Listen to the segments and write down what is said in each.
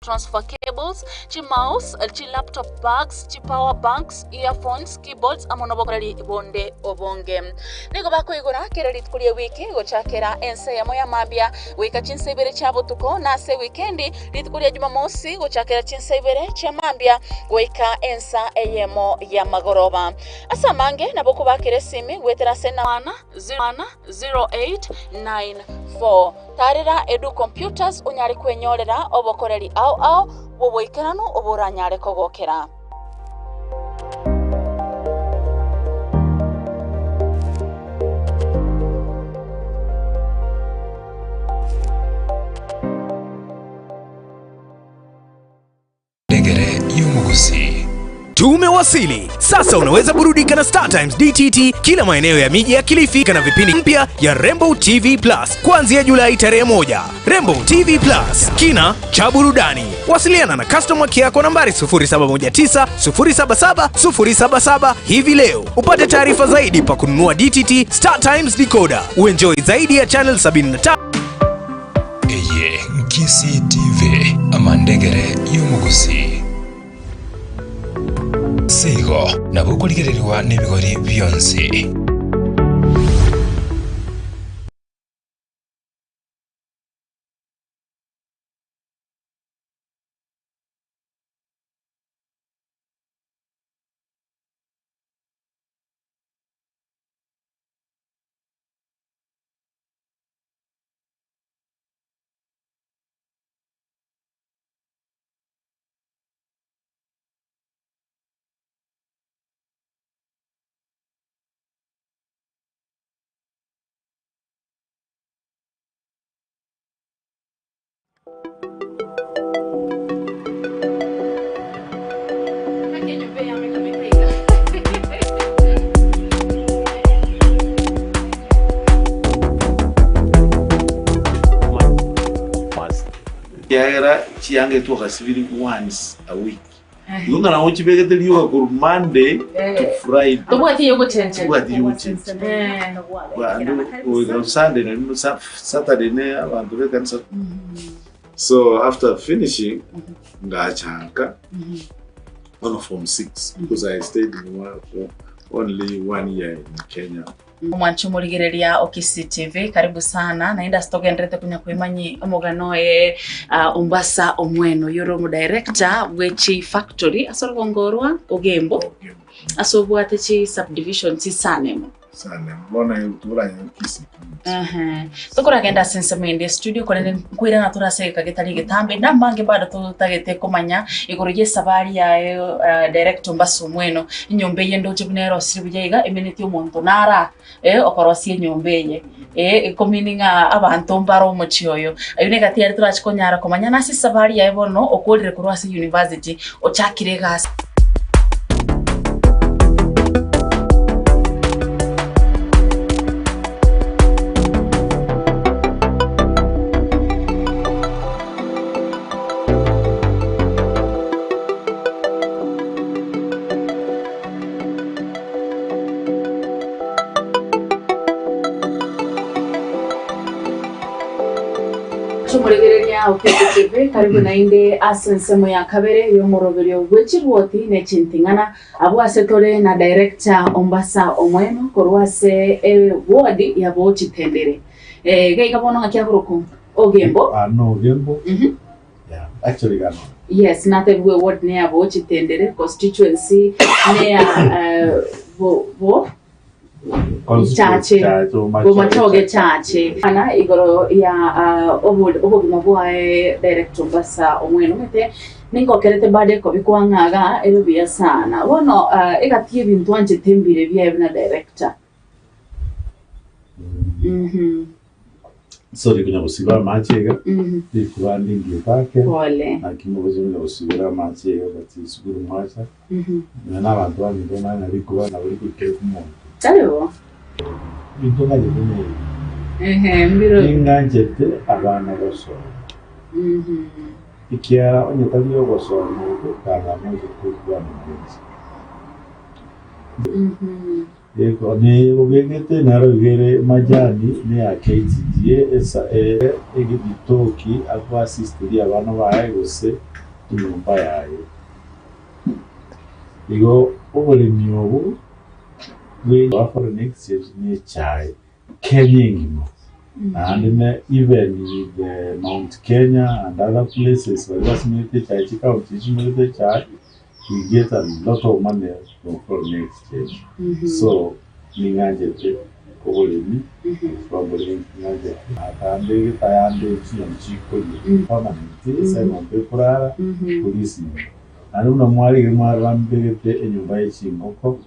Transfer cables, chi mouse, chi laptop bags, chi power banks, earphones, keyboards amo nobokoreri bonde obonge. Nigo bakoigora kera rituko ri'ewiki gochakera ensa eyemo ya mambia goika chinsa ibere chia botuko, na ase ewikendi rituko ria Jumamosi gochakera chinsa ibere chia mambia goika ensa eyemo ya magoroba. Ase amange nabo okobakera esimi goetera ase enamba 010894. Tarera Edu Computers onyare kwenyorera obokoreri ao ao bw'oboikeranu oboranyare kogokera. Ndegere y'omogusii. Tumewasili! Sasa unaweza burudika na Star Times DTT kila maeneo ya miji ya Kilifi na vipindi mpya ya Rembo TV Plus kuanzia Julai tarehe 1. Rembo TV Plus, kina cha burudani. Wasiliana na customer care kwa nambari 0719 077 077 hivi leo upate taarifa zaidi pa kununua DTT Star Times decoder. Uenjoy zaidi ya channel 75. Eye Nkisii TV, amandegere y'omogusii. Ase igo, nabo okorigererigwa nebigori bionsi. Ekiagera chianga etwagasibiri once a week. Igo ng'a nabo chibegete rioka korwa Monday to Friday. Tobwati eyogochenchia. Tobwati eyogochenchia. Bande goika Sunday nari Saturday ne abanto be ekanisa. So after finishing ngachanka bono form six because I stayed in one, only one year in Kenya. Omwanchi omorigereria o Kisii TV, karibu sana naende ase togenderete konya koimanyi omogano oye ah, Ombasa Omweno oyio ore omodirector bwe chi factory ase orogongo orwa Ogembo ase obwate chi subdivisions isano emo. Sana bono toranyore Kisii County. Ehe. Tokoragenda ase ensemo ende estudio korende nkoirana tore ase egeka getari egetambe namange bado totagete komanya igoro ya esabari yaye eh, director Ombasa Omweno. Enyomba eye ndoche buna erosire buya iga emenetie omonto nara eh, okorosia enyomba eye eh, ekomini ng'a abanto mbare omochie oyo. Ayio na egati yaria torachi konyara komanya nase esabari yaye bono okorire korwa ase university ochakire egasi. Tomoregereria Okeke TV, karibu naende ase ensemo ya kabere y'omoroberio bwe chirwoti ne chinting'ana, abwo ase tore na Director Ombasa Omweno korwa ase eward ya Bochitendere. Eh, iga iga bono ng'aki akorokwa Ogembo. Ah, no Ogembo. Mhm. Yeah, actually gano. Yes, natebigwe eward neya Bochitendere, constituency neya eh, bo, bo Chache, Bomachoge Chache. Ana igoro ya ah, obo- obogima bwaye Director Ombasa Omweno omanyete ningokerete bado ekobi kwang'aga ere buya sana. Bono ah, egati y'ebinto anchete mbire biaye buna director. Mhm. Sorry konya gosiba amache iga, Mhm. rikuba ndingie pake. Pole. Naki mogocha konya gosibera amache iga but esukuru mwacha. Mhm. Nonya na abanto baminto bamanye ng'a rikuba nabo rikoikera omonto. Tari bo? Ebinto ng'anchete nebi. Ehe, mbiro. Ning'anchete abana gosoma. Mhm. Ekiagera onye tari ogosoma okwo, tang'ana oche korwana mwensi. Mhm. Obegete naro igere majani neya KTDA esa ebitoki agoassistirie abana baye gose. enyomba yaye. Igo oboremi obo bwe foreign exchange ne echae Kenya engima naende ne even with the Mount Kenya and other places baria basimegete echae chikaunti chisimegete echae we get a lot of money from foreign exchange so ning'anchete oboremi bwa ng'anchete natambe egetayande chinyoni chikoria permanent ase eng'ombe ekorara korisia naende buna mwarire mwarora mbegete enyomba ye chingoko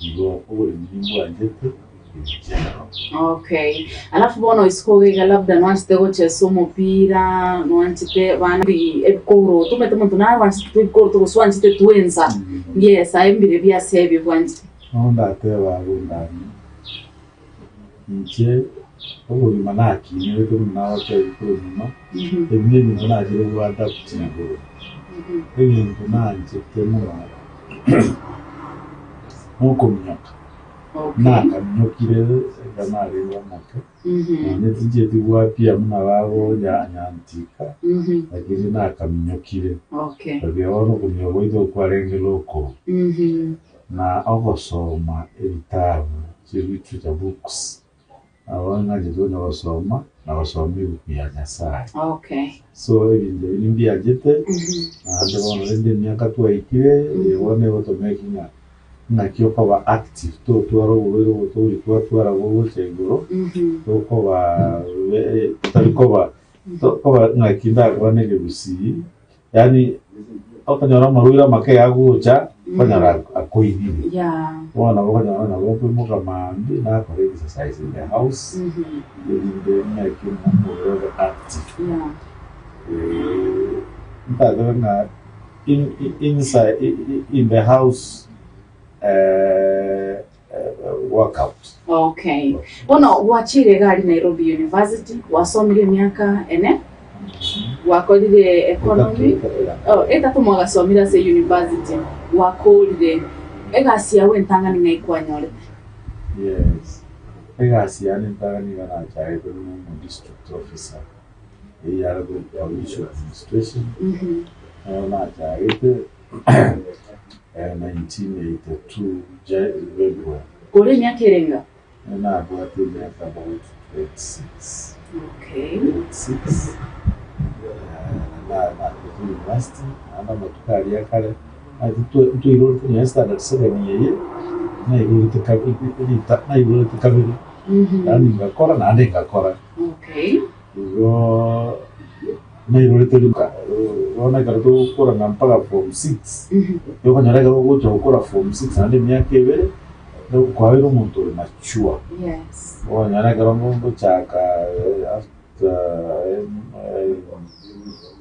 Igo oboremi nimbwanchete in general. Okay. Alafu bono isiko iga labda nwanchete gochesa omopira, nwanchete bana bi ebikoroto, omanyete omonto naro oanchete ebikoroto gose oanchete twensa. Yes, aye mbire ebiase ebio bwanchete. Bono ndateba abwo ndani, inche obogima nakinerete buna nagotebia korwa nyuma, ebi nebinto nachire goadapt igoro. Egento nanchete mono nokominyoka, nakaminyokire ekero narenge omoke, nonye tinchieti goapia buna bagonyanyantika, lakini nakaminyokire. Riria bono okominyoka gwaito kwarenge local, na ogosoma ebitabu, chi literature books. Nabo ng'anchete konya gosoma na gosoma ebuku ya Nyasae. Okay. So ebinto ebi nimbianchete, naende bono rende emiaka twaikire, eye bono egotomeki ng'a ng'aki okoba active totwara oborwaire obo togochi twatwara bogocha igoro, tokoba totari koba tokoba ng'aki ndakwane ekegusii. Yaani okonyora amarwaire amake agocha, okonyora akoirire. Bono nabo okonyora nabo okoimoka mambia nakora exercise in the house, erinde make omobere obe active. Ntatebe ng'a inside in the house workout. Okay. Bono gwachire iga aria Nairobi University, gwasomire emiaka ene, gwakorire economy, oh, etato mwagasomire ase university, gwakorire egasi yago entang'ani ng'ai kwanyorete? Yes, egasi yane entang'ani iga nachagete buna omo district officer, eyio yare korokwa provincial administration, nero nachagete. 1982 February. Kore emiaka erenga? Nabwate emiaka about 26. Okay. 26 nakorete university naende amatuko aria akare ntwairorete nonya standard seven eye nairorete nairorete kabere yaani ngakora naende ngakora. Okay. Igo nairorete rika bono ekero togokora ng'a mpaka form six, okonyora ekero ogocha gokora form six naende emiaka ebere, kwabeire omonto ore mature. Yes. Okonyora ekero ngochaka after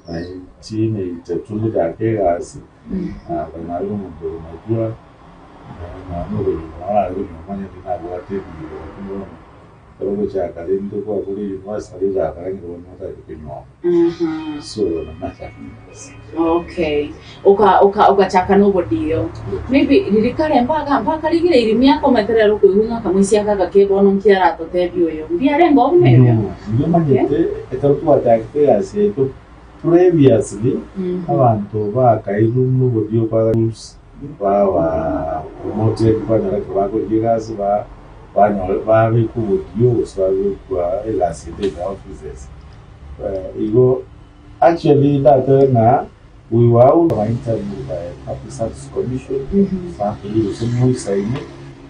1982 ngochaka egasi, nabeire omonto ore mature, nonya okonyora nare konyora omanyete nabwate ebiiro lakini bono. Ekero ogochaka rende kwakora university nari ogochaka kare bono otagete konyuoma. So nachaka university. Okay. Oka oka ogachaka nobodiyo. Maybe riria kare mpaka mpaka rigereiri miaka omanyete rero okoigwa ng'a akamoisia aka gake bono nki aratotebie oyo. Mbiarenge oo buna ebio? No, nigo omanyete ekero twachakete egasi yaito previously abanto bakairwe buna obodiyo kwa rules baba promoted kwanyora ekero bakorigia egasi ba. Banyore babekwa obodio gose babekwa egasi ende in the offices. Igo actually ndatebe ng'a we were out of interview by Public Service Commission, bakoria gose moisaine,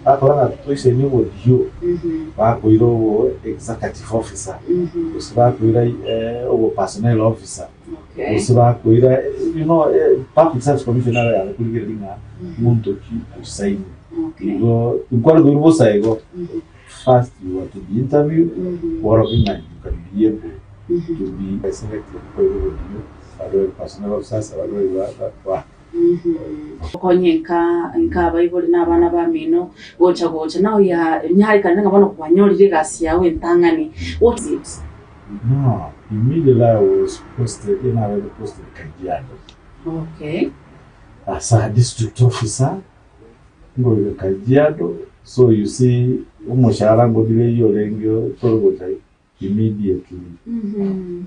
bakora ng'a toisaine obodio, bakoira obo executive officer, gose bakoira obo personnel officer, gose bakoira you know Public Service Commission naro yare korigereria ng'a monto ki oisaine. Igo tinkware koirwa bosa igo, first you are to be interviewed, kworokia ng'a you can be able to be selected koirwa obodio, baria bare personnel officers, abaria bare ba ba ba. Okonye nka nka abaibori na abana bamino gocha gocha now ya nyarekane ng'a bono kwanyorire egasi yao entang'ani what is it? No, immediately I was posted, nabete posted Kajiado. Okay. As a district officer, Ngoika Kajiado, so you see omoshahara ngodire orenge tore gocha immediately.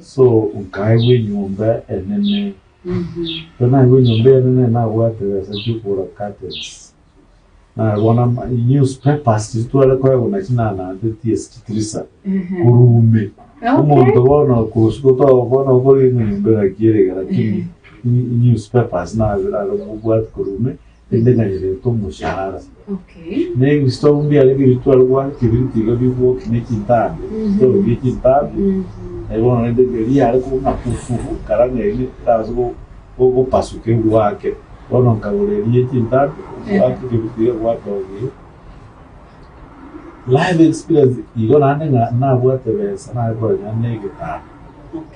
So nkaegwa enyomba enene. Ekero naigwa enyomba eye nere nabwate besa chiokogora curtains, nabono ama newspapers chiria tware koegwa nachi nananteti ase chitirisa korwa ime. Omonto bono kosuka to bono okorigia ng'a enyomba engaki ere iga lakini newspapers nabere are obwate korwa ime, rende nganyerete omoshahara. Na ebisitobu mbiare biria tware goaka kebiriti iga bigwoki ne chintambe, ebisitobu bie chintambe, naye bono rende riria riare kong'a fufufu kara ng'a eri ritase gopasuka egwake. Bono nkagora eria ye chintambe, goaka ekebiriti iga goaka obuya. Life experience igo naende ng'a nabwate besa nare korenya na egetanda,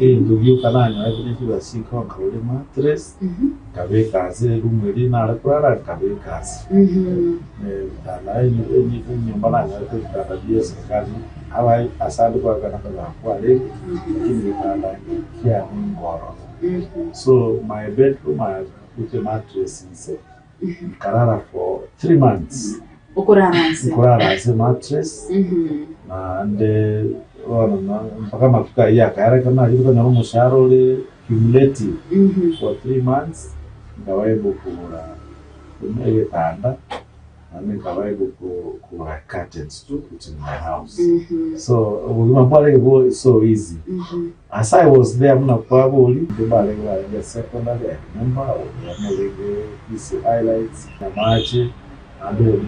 egento gioka nanyorete ne chibesa chinke nkagora emattress, nkabeka ase eroom eria nare korara nkabeka ase. Ebitanda enyomba nanyorete ebitanda bia eserikari abae ase ande kwakana kogamba kwarenge, lakini getanda kiane ngororo. So my bedroom I put a mattress inse. Nkarara for 3 months. Okorara nse. Nkorara ase mattress. Naende bono mpaka amatuko ayio akaera ekero nachire konyora omoshahara ore cumulative for 3 months, nkaba able kogora egetanda naende nkaba able kogora curtains to put in my house. So obogima mbwarenge bo so easy. As I was there buna kwabori mbarenge barenge secondary, I remember oyomo orenge Kisii Highlights, Nyamache, naende oyomo.